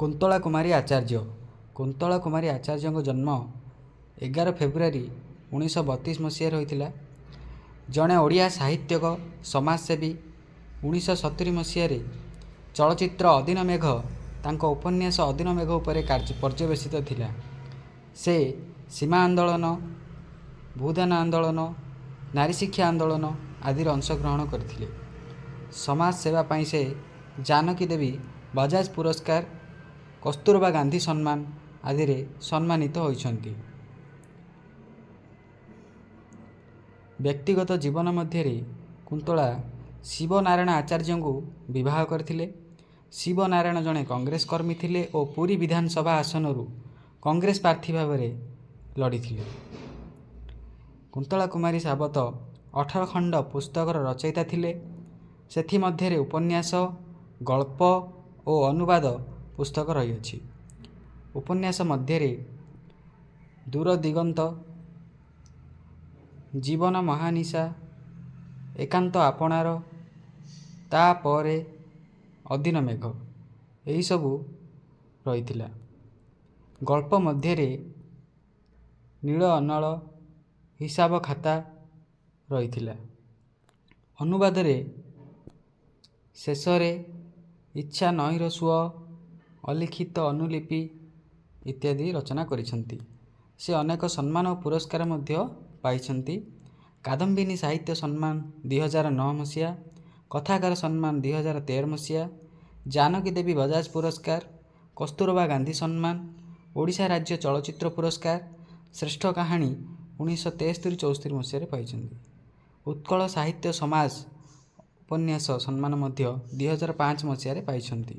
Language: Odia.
କୁନ୍ତଳା କୁମାରୀ ଆଚାର୍ଯ୍ୟ। କୁନ୍ତଳା କୁମାରୀ ଆଚାର୍ଯ୍ୟଙ୍କ ଜନ୍ମ 11 ଫେବୃଆରୀ 1932 ମସିହାରେ ହୋଇଥିଲା। ଜଣେ ଓଡ଼ିଆ ସାହିତ୍ୟିକ, ସମାଜସେବୀ। 1970 ମସିହାରେ ଚଳଚ୍ଚିତ୍ର ଅଦିନ ମେଘ ତାଙ୍କ ଉପନ୍ୟାସ ଅଦିନ ମେଘ ଉପରେ କାର୍ଯ୍ୟ ପର୍ଯ୍ୟବେସିତ ଥିଲା। ସେ ସୀମା ଆନ୍ଦୋଳନ, ଭୂଦାନ ଆନ୍ଦୋଳନ, ନାରୀ ଶିକ୍ଷା ଆନ୍ଦୋଳନ ଆଦିରେ ଅଂଶଗ୍ରହଣ କରିଥିଲେ। ସମାଜ ସେବା ପାଇଁ ସେ ଜାନକୀ ଦେବୀ ବଜାଜ ପୁରସ୍କାର, କସ୍ତୁରବା ଗାନ୍ଧୀ ସମ୍ମାନ ଆଦିରେ ସମ୍ମାନିତ ହୋଇଛନ୍ତି। ବ୍ୟକ୍ତିଗତ ଜୀବନ ମଧ୍ୟରେ କୁନ୍ତଳା ଶିବନାରାୟଣ ଆଚାର୍ଯ୍ୟଙ୍କୁ ବିବାହ କରିଥିଲେ। ଶିବନାରାୟଣ ଜଣେ କଂଗ୍ରେସ କର୍ମୀ ଥିଲେ ଓ ପୁରୀ ବିଧାନସଭା ଆସନରୁ କଂଗ୍ରେସ ପ୍ରାର୍ଥୀ ଭାବରେ ଲଢ଼ିଥିଲେ। କୁନ୍ତଳା କୁମାରୀ ସାବତ 18 ଖଣ୍ଡ ପୁସ୍ତକର ରଚୟିତା ଥିଲେ। ସେଥିମଧ୍ୟରେ ଉପନ୍ୟାସ, ଗଳ୍ପ ଓ ଅନୁବାଦ ପୁସ୍ତକ ରହିଅଛି। ଉପନ୍ୟାସ ମଧ୍ୟରେ ଦୂର ଦିଗନ୍ତ, ଜୀବନ ମହାନିଶା, ଏକାନ୍ତ ଆପଣାର, ତା'ପରେ, ଅଦିନ ମେଘ ଏହିସବୁ ରହିଥିଲା। ଗଳ୍ପ ମଧ୍ୟରେ ନୀଳ ଅନଳ, ହିସାବ ଖାତା ରହିଥିଲା। ଅନୁବାଦରେ ଶେଷରେ, ଇଚ୍ଛା ନଈର ସୁଅ, ଅଲିଖିତ ଅନୁଲିପି ଇତ୍ୟାଦି ରଚନା କରିଛନ୍ତି। ସେ ଅନେକ ସମ୍ମାନ ଓ ପୁରସ୍କାର ମଧ୍ୟ ପାଇଛନ୍ତି। କାଦମ୍ବିନୀ ସାହିତ୍ୟ ସମ୍ମାନ 2009 ମସିହା, କଥାକାର ସମ୍ମାନ 2013 ମସିହା, ଜାନକୀ ଦେବୀ ବଜାଜ ପୁରସ୍କାର, କସ୍ତୁରବା ଗାନ୍ଧୀ ସମ୍ମାନ, ଓଡ଼ିଶା ରାଜ୍ୟ ଚଳଚ୍ଚିତ୍ର ପୁରସ୍କାର, ଶ୍ରେଷ୍ଠ କାହାଣୀ 1973 74 ମସିହାରେ ପାଇଛନ୍ତି। ଉତ୍କଳ ସାହିତ୍ୟ ସମାଜ ଉପନ୍ୟାସ ସମ୍ମାନ ମଧ୍ୟ 2005 ମସିହାରେ ପାଇଛନ୍ତି।